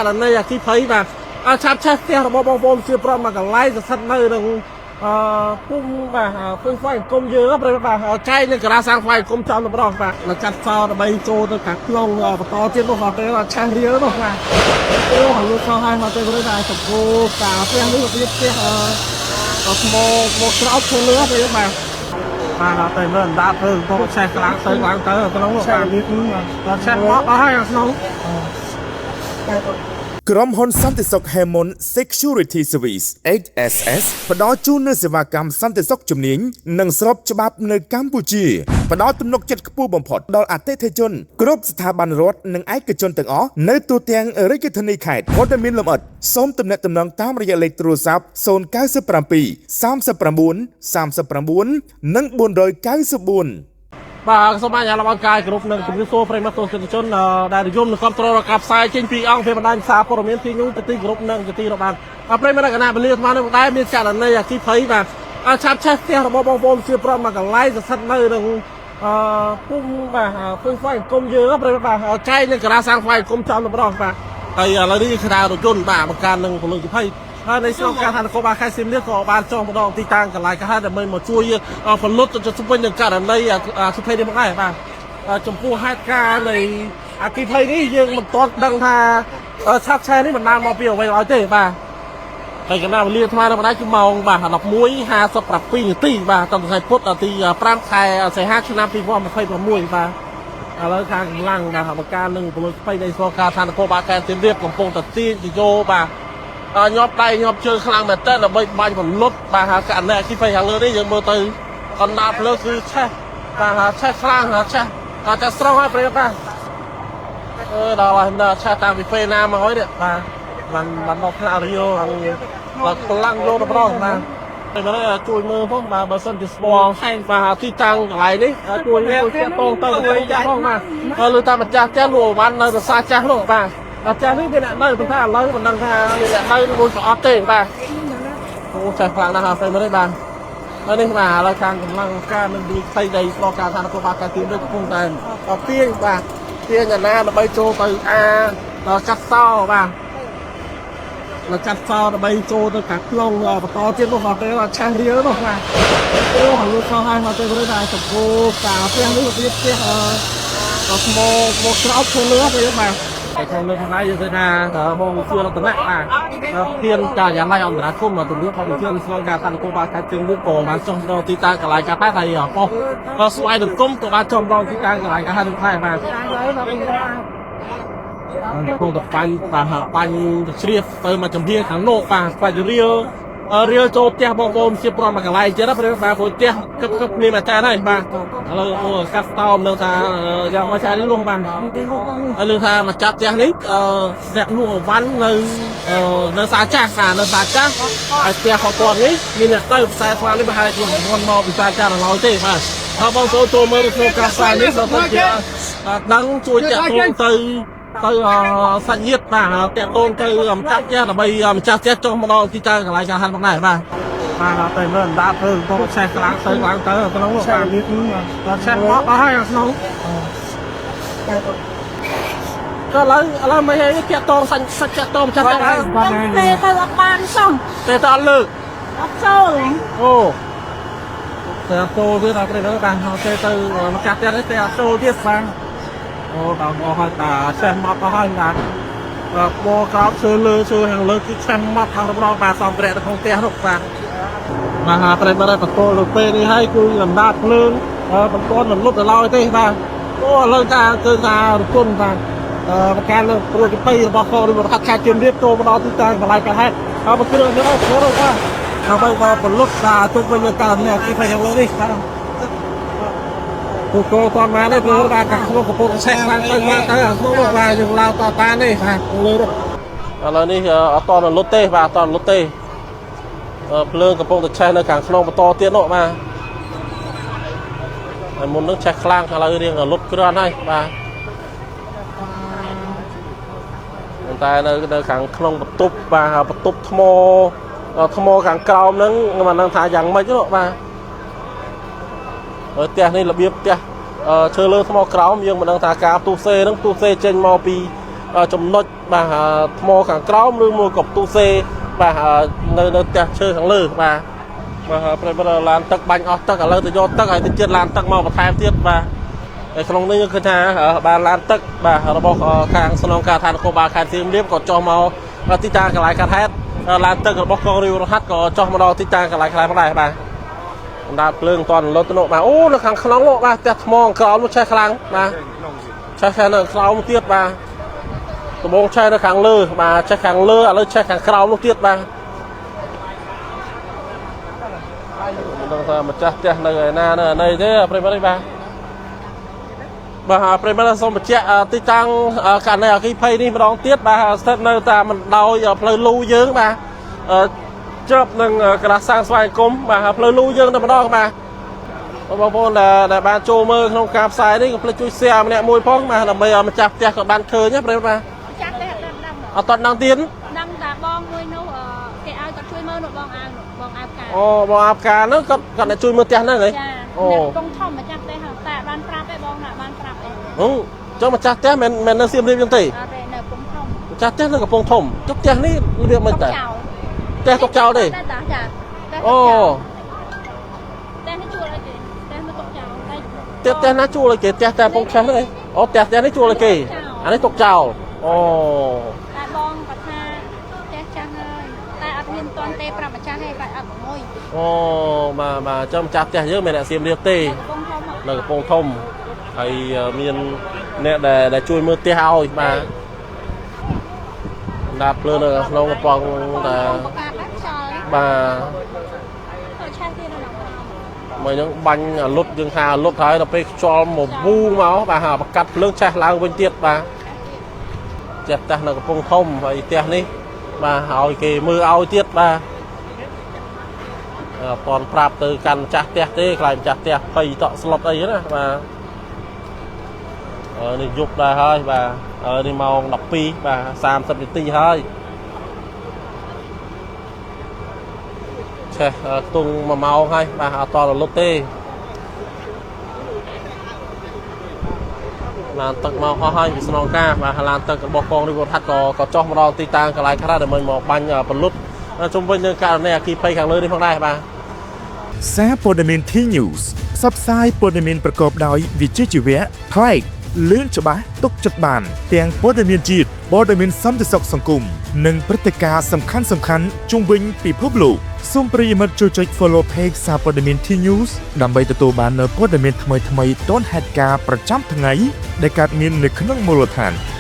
ករណីអគ្គិភ័យបាទឆាប់ឆេះផ្ទះរបស់បងប្អូនជាប្រដ្ឋមួយកន្លែងស្ថិតនៅក្នុងអឺភូមិបាទភូមិស្វាយអង្គមយើងប្រិយបាទចែកនឹងការាសាំងស្វាយអង្គមចំតម្រោះបាទចាត់សោដើម្បីចូលទៅខាងក្នុងបន្តទៀតនោះបាទពេលឆេះរៀលនោះបាទអូហើយលូសោហើយមកទៅប្រិយបាទសង្គមតាផ្ទះនេះរបៀបផ្ទះអឺថ្មមកក្រោបធ្វើលើប្រិយបាទបាទតែមើលអណ្ដាតធ្វើកំពុងឆេះខ្លាំងទៅឡើងទៅក្នុងនោះបាទឆេះមកអស់ហើយក្នុង ក្រុមហ៊ុនសន្តិសុខ Hemon Security Service HSS ផ្ដល់ជូននូវសេវាកម្មសន្តិសុខជំនាញនិងស្របច្បាប់នៅកម្ពុជាផ្ដល់ទំនុកចិត្តខ្ពស់បំផុតដល់អតិថិជនគ្រប់ស្ថាប័នរដ្ឋនិងឯកជនទាំងអស់នៅទូទាំងរាជធានីខេត្តព័ត៌មានលម្អិតសូមទំនាក់ទំនងតាមរយៈលេខទូរស័ព្ទ097 39 39និង494 បាទសូមអនុញ្ញាតរបស់កាយគ្រប់នឹងជំរាបសួរប្រិយមិត្តទស្សនិកជនដែលនិយមនឹងគ្រប់គ្រងការផ្សាយចេញពីអង្គភាពបណ្ដាញសារព័ត៌មានទីនោះទៅទីគ្រប់នឹងទីរបស់បានប្រិយមិត្តគណៈវេលាស្មាននឹងដែរមានករណីអគ្គិភ័យបាទឆាប់ឆេះផ្ទះរបស់បងប្អូនជាប្រដ្ឋមួយកន្លែងស្ថិតនៅក្នុងអឺភូមិបាទភូមិស្វាយអង្គមយើងប្រិយមិត្តបាទចែកនឹងការាសាំងស្វាយអង្គមចំតម្រោះបាទហើយឥឡូវនេះគឺថារថយន្តបាទបង្ការនឹងពលិភ័យហើយในស្រុកការថានគរបាលខេត្តសៀមរាបក៏បានចុះម្ដងទីតាំងកន្លែងកហដើម្បីមកជួយផលិតទៅជុំវិញនឹងករណីអគ្គិភ័យនេះមកដែរបាទចំពោះហេតុការណ៍នៃអគ្គិភ័យនេះយើងមិនទាន់ដឹងថាឆាប់ឆេះនេះមិនបានមកពីអ្វីឡើយទេបាទហើយកណ្ដាលវេលាថ្មនៅបណ្ដាគឺម៉ោងបាទ11:57នាទីបាទតថ្ងៃពុធទី5ខែសីហាឆ្នាំ2026បាទឥឡូវខាងកម្លាំងបាទកម្មការនឹងពលិភ័យនៃស្រុកការឋាននគរបាលខេត្តសៀមរាបកំពុងតែទាញទៅយោបាទញាប់ដៃញាប់ជើងខ្លាំងមែនតើដើម្បីបាញ់ពលុតបាទហាករណីអគ្គិភ័យខាងលើនេះយើងមើលទៅកណ្ដាលភ្លើងគឺឆេះបាទហាឆេះខ្លាំងហាឆេះក៏តែស្រង់ហើយប្រិយបាទអឺដល់ហើយដល់ឆេះតាំងពីពេលណាមកហើយនេះបាទបានបានមកថ្នាក់រាវខាងបាទខ្លាំងយកទៅប្រងបាទតែមើលជួយមើលផងបាទបើសិនជាស្គាល់បាទទីតាំងកន្លែងនេះជួយជួយតាក់ទងទៅផងបាទហើយលើតាមម្ចាស់ផ្ទះលក់បាននៅភាសាចាស់នោះបាទអាចារ្យនេះមានអ្នកនៅប៉ុន្តែឥឡូវមិនដឹងថាមានអ្នកនៅឬមួយក៏អត់ទេបាទអូចាស់ខ្លាំងណាស់ហើយមើលនេះបាទហើយនេះបាទឥឡូវខាងកម្លាំងការនឹងទីផ្ទៃដីស្លការឋាននគរបាលការទីនេះកំពុងតែទាញបាទទាញអាណាដើម្បីចូលទៅអាដល់កាត់សោបាទដល់កាត់សោដើម្បីចូលទៅខាងក្នុងបន្តទៀតនោះបាទពេលឆេះរៀលនោះបាទអូហើយលូសោហើយមកទៅទៅតែសង្គមតាផ្ទះនេះរបៀបផ្ទះអឺថ្មមកក្រោបធ្វើលើទៅបាទតែក្នុងលើកខាងយើងឃើញថាបងវិជារតនៈបាទធានការិយាល័យអន្តរាគមន៍ទំនៀមផងវិជាស្វការតានគោបាលខេត្តជើងមុខក៏បានចុះដល់ទីតាំងកន្លែងកាត់ដែរហើយប៉ុស្ស្វ័យសង្គមក៏បានចុះដល់ទីតាំងកន្លែងកាត់ដែរបាទកំពុងតែបាញ់បាទបាញ់ទៅជ្រាបទៅមកចំហៀងខាងលោកបាទបាញ់រៀលរៀលចូលផ្ទះបងប្អូនជាប្រមកន្លែងទៀតណាបាទព្រោះផ្ទះគឹបគឹបគ្នាមកចានហើយបាទឥឡូវអូកាត់តោមនឹងថាយ៉ាងមកចាននេះនោះបាទហើយលើថាមកចាប់ផ្ទះនេះអឺអ្នកលក់អវ៉ាន់នៅនៅសាចាស់បាទនៅសាចាស់ហើយផ្ទះของគាត់នេះមានអ្នកទៅផ្សាយស្វានេះប្រហែលជាមិនមកពីសាចាស់ដល់ឡើយទេបាទហើយបងប្អូនចូលមើលក្នុងការផ្សាយនេះសូមជាដឹងជួយតាក់ទងទៅទៅសាច់ញាតិបាទតាក់ទងទៅម្ចាស់ផ្ទះដើម្បីម្ចាស់ផ្ទះចុះមកដល់ទីតាំងកន្លែងការហាន់ផងដែរបាទបាទតែមើលអណ្ដាតធ្វើកំពុងឆេះខ្លាំងទៅឡើងទៅក្នុងនោះបាទឆេះមកអស់ហើយក្នុងក៏ឥឡូវឥឡូវមិនអីតាក់ទងសាច់សាច់តាក់ទងម្ចាស់ផ្ទះហើយ ទេទៅអត់បានសោះ តែតអត់លើក អត់ចូល អូតែអត់ចូលទៀតដល់ព្រេងបាទទេទៅម្ចាស់ផ្ទះនេះទេអត់ចូលទៀតបាទអូដល់អស់ហើយតាឆេះមកអស់ហើយបាទបាទបក្រោបឈើលើឈើខាងលើគឺឆេះមកខាងរំដងបាទសំព្រះនៅក្នុងផ្ទះនោះបាទបាទប្រេងបាទបកលលើពេលនេះហើយគឺលំដាប់ភ្លើងបន្ទាន់រំលត់ដល់ឡើយទេបាទអូឥឡូវថាគឺថារគុណបាទប្រការលើព្រួយពីរបស់កងឬរដ្ឋខេត្តជៀមរាបចូលមកដល់ទីតាំងកន្លែងកើតហេតុហើយមកគ្រឿងនេះអូបាទដើម្បីមកពលុតថាទុកវិញករណីអគ្គិភ័យខាងលើនេះបាទពូកោតបានទេព្រោះបាទខាងក្នុងកំពុងឆេះខ្លាំងទៅឡើងទៅខាងក្នុងនោះបាទយើងឡើងតតានេះបាទលើនោះឥឡូវនេះអត់តរលត់ទេបាទអត់តរលត់ទេភ្លើងកំពុងតែឆេះនៅខាងក្នុងបន្តទៀតនោះបាទហើយមុននឹងឆេះខ្លាំងឥឡូវរៀងលត់គ្រាន់ហើយបាទប៉ុន្តែនៅនៅខាងក្នុងបន្ទប់បាទបន្ទប់ថ្មថ្មខាងក្រោមហ្នឹងមិនដឹងថាយ៉ាងម៉េចនោះបាទផ្ទះនេះរបៀបផ្ទះឈើលើថ្មក្រោមយើងមិនដឹងថាការផ្ទុះសេហ្នឹងផ្ទុះសេចេញមកពី ចំណុចបាទថ្មខាងក្រោមឬមួយក៏ផ្ទុះសេបាទនៅផ្ទះឈើខាងលើបាទបាទប្រិយមិត្តឡានទឹកបាញ់អស់ទឹកឥឡូវទៅយកទឹកឲ្យទៅជាតិឡានទឹកមកបន្ថែមទៀតបាទហើយក្នុងនេះយើងឃើញថាបានឡានទឹកបាទរបស់ខាងស្នងការដ្ឋាននគរបាលខេត្តសៀមរាបក៏ចុះមកទីតាំងកន្លែងកាត់ហេតុឡានទឹករបស់កងរាជរហ័តក៏ចុះមកដល់ទីតាំងកន្លែងខ្លះផងដែរបាទអណ្ដាតភ្លើងតន់លុតនោះបាទអូនៅខាងក្នុងនោះបាទផ្ទះថ្មក្រោមនោះឆេះខ្លាំងបាទឆេះនៅក្រោមទៀតបាទដំបងឆេះនៅខាងលើបាទឆេះខាងលើឥឡូវឆេះខាងក្រោមនោះទៀតបាទមិនដឹងថាម្ចាស់ផ្ទះនៅឯណានៅឯណីទេប្រិយមិត្តបាទបាទប្រិយមិត្តសូមបញ្ជាក់ទីតាំងករណីអគ្គិភ័យនេះម្ដងទៀតបាទស្ថិតនៅតាមបណ្ដោយផ្លូវលូយើងបាទជាប់នឹងក្រាស់សាងស្វ័យគុំបាទផ្លូវលូយើងតែម្ដងបាទបងប្អូនដែលបានចូលមើលក្នុងការផ្សាយនេះកុំភ្លេចជួយ share ម្នាក់មួយផងបាទដើម្បីឲ្យម្ចាស់ផ្ទះក៏បានឃើញណាប្រិយមិត្តបាទ ចាស់ទេអត់ដឹងដឹង អត់តដឹងទៀត ដឹងតែបងមួយនោះគេឲ្យគាត់ជួយមើលនោះបងអាវនោះបងអាវផ្កា អូបងអាវផ្កានោះគាត់គាត់អ្នកជួយមើលផ្ទះហ្នឹងហី ចា អូ អ្នកកំពុងធំម្ចាស់ផ្ទះហ្នឹងតែបានប្រាប់ឯងបងណាបានប្រាប់ឯង ហឹងចុះម្ចាស់ផ្ទះមិនមែននៅសៀមរាបចឹងទេ អត់ទេនៅកំពុងធំ ម្ចាស់ផ្ទះនៅកំពង់ធំចុះផ្ទះនេះរបៀបមិនតើ ទុកចោល ផ្ទះទុកចោលទេ តែតាចាផ្ទះ អូ ផ្ទះនេះជួលអីគេផ្ទះមកទុកចោលតែ ផ្ទះផ្ទះណាជួលឲ្យគេផ្ទះតែកំពង់ឆេះហ្នឹងឯងអូផ្ទះផ្ទះនេះជួលឲ្យគេអានេះទុកចោលអូ តែបងគាត់ថាផ្ទះចាស់ហើយតែអត់មានតន់ទេប្រាប់ម្ចាស់ហើយបាច់អត់ប្រមួយ អូបាទបាទចុះម្ចាស់ផ្ទះយើងមិនមែនអ្នកសៀមរាបទេ កំពុងធំហ៎ នៅកំពង់ធំហើយមានអ្នកដែលដែលជួយមើលផ្ទះឲ្យបាទអណ្ដាតភ្លើងនៅក្នុងកំប៉ុងតែ បង្កើតដែរខ្យល់ បាទ ទៅឆេះទៀតនៅក្នុងក្រោម មកហ្នឹងបាញ់អាលុតយើងថាអាលុតហើយដល់ពេលខ្យល់មកវូមកបាទហើយបកាត់ភ្លើងឆេះឡើងវិញទៀតបាទផ្ទះផ្ទះនៅកំពង់ធំហើយផ្ទះនេះបាទឲ្យគេមើលឲ្យទៀតបាទអត់តន់ប្រាប់ទៅកាន់ម្ចាស់ផ្ទះទេខ្លាចម្ចាស់ផ្ទះភ័យតក់ស្លុតអីណាបាទអឺនេះយប់ដែរហើយបាទហើយនេះម៉ោង12បាទ30នាទីហើយឆេះខ្ទង់1ម៉ោងហើយបាទអត់តរលត់ទេឡានទឹកមកអស់ហើយពីស្នងការបាទឡានទឹករបស់កងរាជវត្ថុក៏ក៏ចុះមកដល់ទីតាំងកន្លែងខ្លះដើម្បីមកបាញ់ពលុតជុំវិញនឹងករណីអគ្គិភ័យខាងលើនេះផងដែរបាទ សារព័ត៌មាន T-News ផ្សព្វផ្សាយព័ត៌មានប្រកបដោយវិជ្ជាជីវៈប្លែកលឿនច្បាស់ទុកចិត្តបាន ទាំងព័ត៌មានជាតិព័ត៌មានសន្តិសុខសង្គមនិងព្រឹត្តិការណ៍សំខាន់សំខាន់ៗជុំវិញពិភពលោកសូមប្រិយមិត្តជួយចុច Follow Page សារព័ត៌មាន T-News ដើម្បីទទួលបាននូវព័ត៌មានថ្មីៗទាន់ហេតុការណ៍ប្រចាំថ្ងៃដែលកើតមាននៅក្នុងមូលដ្ឋាន។